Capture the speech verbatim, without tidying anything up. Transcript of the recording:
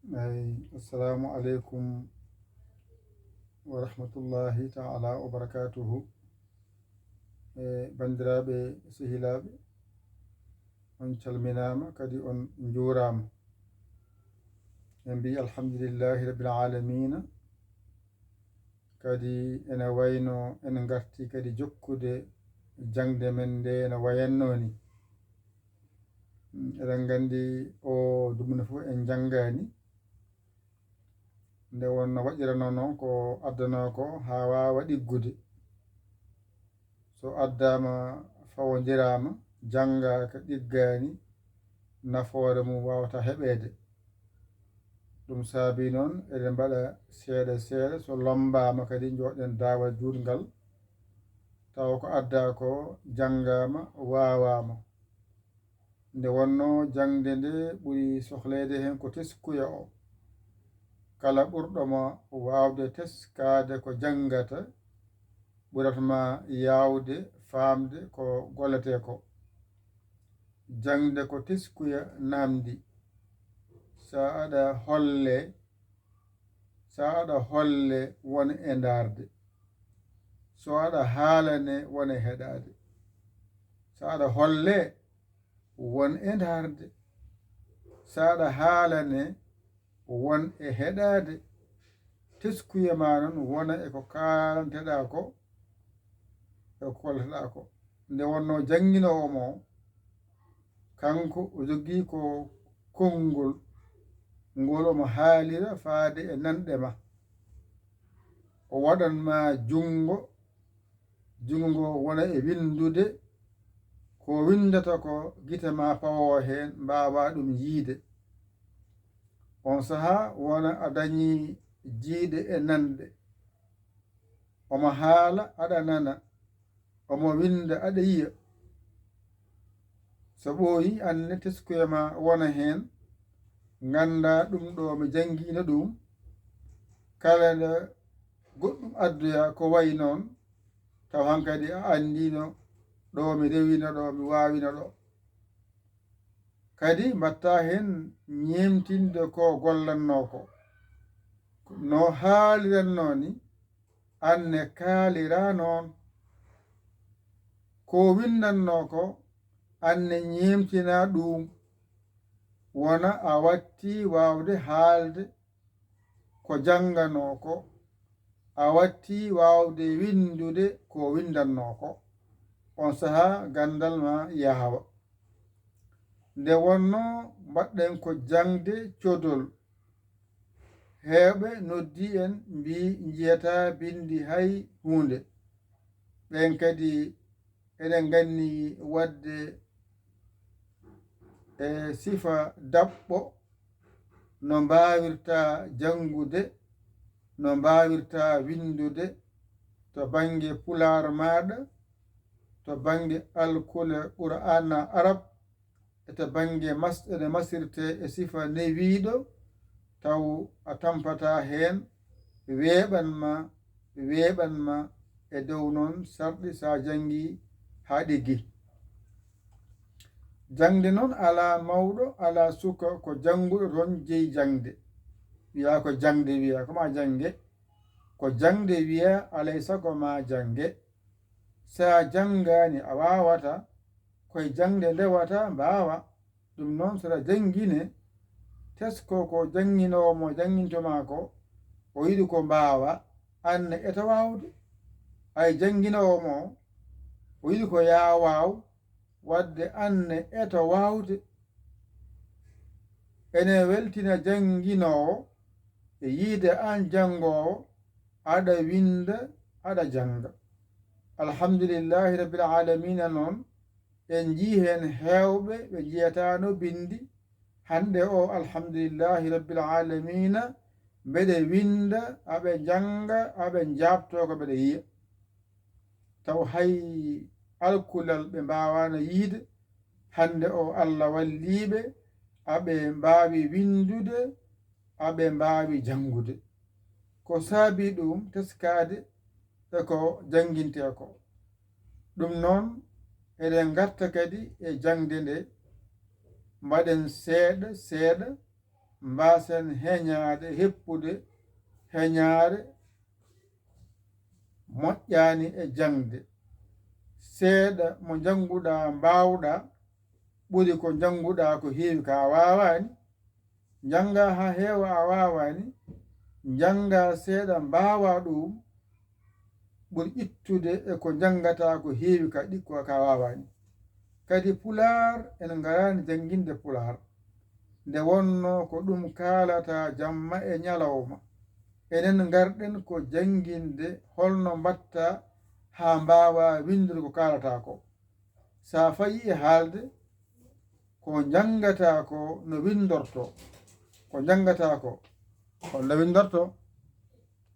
Eyi, assalamu aleykum wa rahmatullahi taala wa barakatuhu. E, banndiraaɓe, sehilaaɓe, on calminaama, kadi on njuuraama. En mbii alhamdulillahi rabbil aalamiina. Kadi ene wayno en ngarti kadi jokkude jaŋde men nde no wayatnoo ni. Mm, eɗen nganndi o dumunna fof en njanngaani. Nde wonno waɗiranoo noon ko addanoo ko haa waawa ɗiggude. So addaama, fawondiraama, janngaaka, ɗiggaani, nafoore mum waawata heɓeede. Ɗum saabii noon eɗen mbaɗa seeɗa seeɗa, so lommbaama kadi njooɗen daawal juutngal, tawa ko addaa ko janngaama, waawaama. Nde wonnoo jaŋde nde ɓuri sohleede heen ko teskuya o. Kala ɓurɗo ma waawde teskaade ko janngata, ɓurat ma yaawde faamde ko golletee ko. Jaŋde ko teskuya namndi. So aɗa holle, so aɗa holle won e ndaarde. So aɗa haalane won e heɗaade. So aɗa holle won e ndaarde. So aɗa haalane won e heɗaade. Teskuya ma noon wona e ko kaalanteɗaa ko, e ko kolleteɗaa ko. Nde wonnoo jannginoowo mo, kanko o jogii ko konngol ngol omo haalira faade e nanɗe ma. O waɗan ma junngo, junngo ngo wona e winndude, ko winndata ko gite ma pawoo heen, mbaawa ɗum yiyde. On sahaa wona a dañii jiyɗe e nanɗe. Omo haala, aɗa nana. Omo winnda, aɗa yiya. So ɓooyi, aan ne teskuya ma wona heen, ngannda ɗum ɗo mi janngiino ɗum. Kala nde goɗɗum addoya ko wayi noon, taw hankadi a anndiino ɗo mi rewino ɗo, mi waawino ɗo. Kadi mbaɗta heen ñeemtinde ko gollatnoo ko. No haalirannoo ni, aan ne kaaliraa noon. Ko winndannoo ko, aan ne ñeemtinaa ɗuum. Wona a waɗtii waawde haalde ko jannganoo ko, a waɗtii waawde winndude ko winndannoo ko. On sahaa ganndal ma yaawa. Nde wonnoo mbaɗɗen ko jaŋde codol. Heewɓe noddii en, mbii njiyataa binndi hay huunde. Ɓeen kadi eɗen nganndi waɗde e sifa daɓɓo no mbaawirta janngude, no mbaawirta winndude to bannge pulaar maaɗa, to bannge alkule Qur'aana Arab, e to bannge mas-, ene masirtee e sifa newiiɗo, taw a tampataa heen, weeɓan ma, weeɓan ma e dow noon sarɗi so a janngii haa ɗiggi. Jaŋde noon alaa mawɗo, alaa suka, ko jannguɗo toon jeyi jaŋde. Wiyaa ko jaŋde wiyaa, ko maa jannge, ko jaŋde wiyaa, alay sago maa jannge. So a janngaani a waawataa, koye jaŋde ndewata mbaawa. Ɗum noon, so aɗa janngine, tesko ko jannginoowo mo jannginto maa ko, o yiɗi ko mbaawa, aan ne eto waawde. Ay jannginoowo mo, o yiɗi ko yaa waaw, waɗde aan ne eto waawde. Ene weltina jannginoowo e yiide aan janngoowo, aɗa winnda, aɗa jannga. Alhamdulillahi Rabbil Aalamiina noon, en njii heen heewɓe ɓe njiyataano binndi. Hannde o, alhamdulillahi Rabbil Aalamiina, mbeɗe winnda, aɓe njannga, aɓe njaabtoo ko mbeɗe yiya. Taw hay alkulal ɓe mbaawaano yiyde, hannde o Alla wallii ɓe, aɓe mbaawi winndude, aɓe mbaawi janngude. Ko saabii ɗum? Teskaade e ko janngintee ko. Ɗum noon, eɗen ngarta kadi e jaŋde nde, mbaɗen seeɗa seeɗa, mbaasen heñaade, heppude heñaare moƴƴaani e jaŋde. Seeɗa mo njannguɗaa mbaawɗaa ɓuri ko njannguɗaa ko heewi ka a waawaani. Njanngaa haa heewa a waawaani, njanngaa seeɗa mbaawaa ɗuum ɓuri ittude e ko njanngataa ko heewi ka ɗikko ka waawaani. Kadi Pulaar en ngaraani jannginde Pulaar. Nde wonnoo ko ɗum kaalataa jamma e ñalawma, enen ngarɗen ko jannginde holno mbaɗtaa haa mbaawaa winndude ko kaalataa ko. So a fayii e haalde, ko njanngataa ko no winndortoo, ko njanngataa ko, ko no winndortoo.